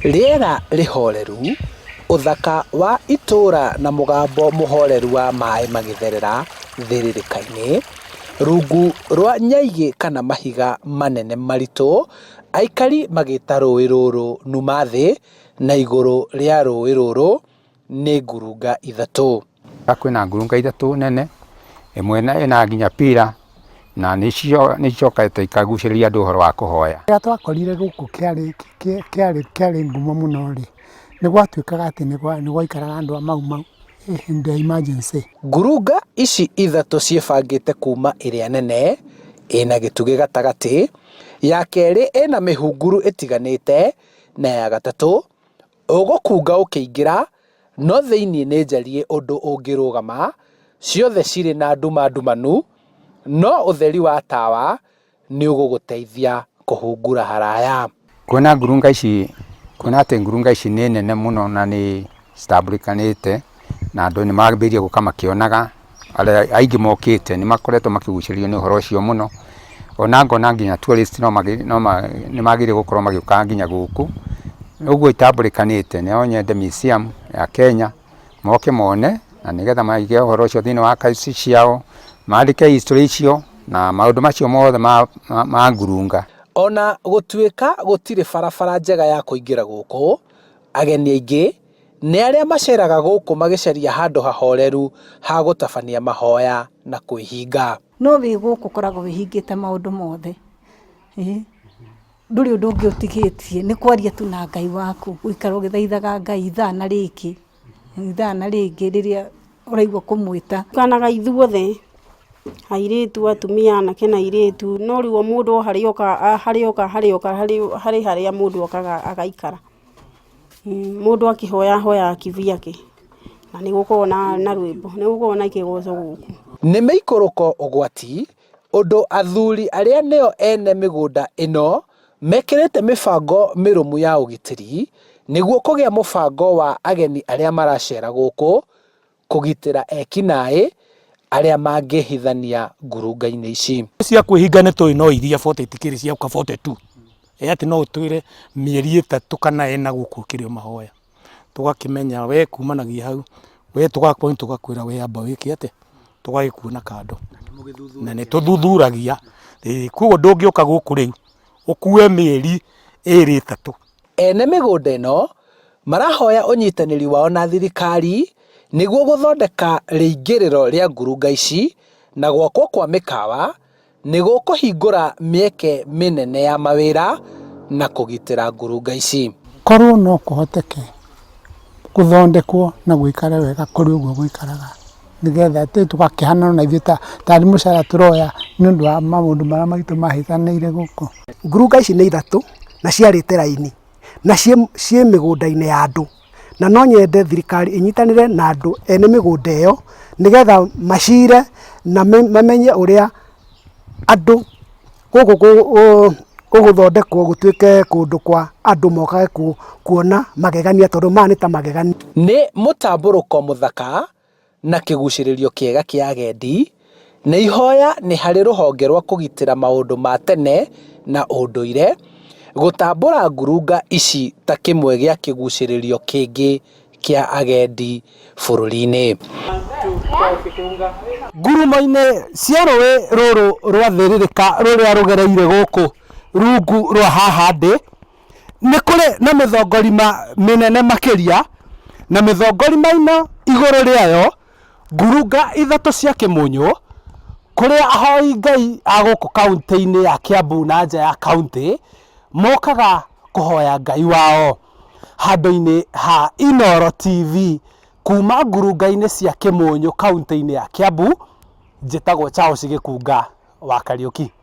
Rĩera rĩhoreru, ũthaka wa itũũra na mũgambo mũhoreru wa maĩ magĩtherera thĩrĩrĩka-inĩ, rungu rwa nyaigĩ kana mahiga manene maritũ, aikari magĩta rũĩ rũrũ Numa thĩ na igũrũ rĩa rũĩ rũrũ nĩ ngurunga ithatũ. Kwĩna ngurunga ithatũ nene, ĩmwe ĩna nginya pillar na nĩ icokete ikagucĩrĩria andũ ũhoro wa kũhoya. Kĩrĩa twakorire gũkũ kĩarĩ kĩarĩ kĩarĩ ngumo mũno rĩ, nĩ gwatuĩkaga atĩ nĩ gwaikaraga andũ a Mau Mau hĩndĩ ya emergency. Ngurunga ici ithatũ ciĩbangĩte kuma ĩrĩa nene ĩna gĩtugĩ gatagatĩ, ya kerĩ ĩna mĩhunguru ĩtiganĩte na ya gatatũ ũgũkunga ũkĩingĩra no thĩinĩ nĩ njariĩ ũndũ ũngĩrũgama, ciothe cirĩ na nduma ndumanu no ũtheri wa tawa nĩ ũgũgũteithia kũhungura haraya. Kuona ngurunga ici, kuona atĩ ngurunga ici nĩ nene mũno na nĩ citambũrĩkanĩte na andũ nĩ mambĩrĩirie gũka makĩonaga, arĩa aingĩ mokĩte nĩ makoretwo makĩgucĩrĩrio nĩ ũhoro ũcio mũno, ona ngona nginya tourist no nĩ magĩrĩire gũkorwo magĩũka nginya gũkũ, ũguo itambũrĩkanĩte no nyende museum ya Kenya moke mone na nĩgetha maige ũhoro ũcio thĩinĩ wa archives ciao, mandĩke history icio na maũndũ macio mothe ma ngurunga. Ona gũtuĩka gũtirĩ barabara njega ya kũingĩra gũkũ, ageni aingĩ nĩ arĩa maceraga gũkũ magĩcaria handũ hahoreru ha gũtabania mahoya na kwĩhinga. No wĩ gũkũ ũkoragwo wĩhingĩte maũndũ mothe, ĩĩ ndũrĩ ũndũ ũngĩ ũtigĩtie nĩ kwaria tu na Ngai waku, gũikara ũgĩthaithaga Ngai ithaa na rĩngĩ, ithaa na rĩngĩ rĩrĩa ũraigua kũmwĩta. Tukanaga ithuothe, airĩtu, atumia, anake na airĩtu, no rĩu o mũndũ o harĩa oka, harĩa oka, harĩa oka, harĩ harĩa mũndũ okaga agaikara. Mũndũ akĩhoya ahoyaga kivyake, na nĩ gũkoragwo na rwĩmbo, nĩ gũkoragwo na kĩgoco gũkũ. Nĩ mĩikũrũko ũgwati, ũndũ athuri arĩa nĩo ene mĩgũnda ĩno mekĩrĩte mĩbango mĩrũmu ya ũgitĩri nĩguo kũgĩa mũbango wa ageni arĩa maracera gũkũ kũgitĩra ekinaĩ arĩa mangĩhithania ngurunga-inĩ ici. Cia kwĩhinga nĩ tũĩ no iria 40 itikĩrĩ cia gũka 42 ĩ atĩ no ũtwĩre mĩeri 3 kana 4 gũkũ ũkĩrĩ o mahoya, tũgakĩmenya we kumanagia hau, we tũgakorwo tũgakwĩra we amba wĩke atĩa, tũgagĩkuona kando na nĩ tũthuthuragia, koguo ndũngĩũka gũkũ rĩu ũkue mĩeri 2 3. Ene mĩgũnda ĩno marahoya ũnyitanĩri wao na thirikari nĩguo gũthondeka rĩingĩrĩro rĩa ngurunga ici na gwakwo kwa mĩkawa nĩ gũkũhingũra mĩeke mĩnene ya mawĩra na kũgitĩra ngurunga ici. Korwo no kũhoteke gũthondekwo na gũikare wega kũrĩ ũguo gũikaraga, nĩgetha tũgakĩhana ona ithuĩ tarĩ mũcara tũroya nĩ ũndũ wa maũndũ marĩa maitũ mahĩtanĩire gũkũ. Ngurunga ici nĩ ithatũ na ciarĩte raini na ciĩ mĩgũnda-inĩ ya andũ, na no nyende thirikari ĩnyitanĩre na andũ ene mĩgũnda ĩyo nĩgetha macire na mamenye ũrĩa andũ gũkũ gũgũthondekwo gũtuĩke kũndũ kwa andũ mokage kuona magegania tondũ maya nĩ ta magegania. Nĩ mũtambũrũko mũthaka na kĩgucĩrĩrio kĩega kĩa agendi, nĩ ihoya nĩ harĩ rũhonge rwa kũgitĩra maũndũ ma tene na ũndũire gũtambũra ngurunga ici ta kĩmwe gĩa kĩgucĩrĩrio kĩngĩ kĩa agendi bũrũri-inĩ. Ngurumo-inĩ cia rũĩ rũrũ rwa thĩrĩrĩka rũrĩa rũgereire gũkũ rungu rwa haha ndĩ, nĩ kũrĩ na mĩthongorima mĩnene makĩria, na mĩthongorima ĩno igũrũ rĩayo ngurunga ithatũ cia kĩmũnyũ, kũrĩa ahoi Ngai a gũkũ kaũntĩ-inĩ ya Kiambu na nja ya kaũntĩ mokaga kũhoya Ngai wao. Handũ-inĩ ha Inooro TV kuma ngurunga-inĩ cia kĩmũnyũ kaũntĩ-inĩ ya Kiambu, njĩtagwo Charles Gĩkunga wa Kariũki.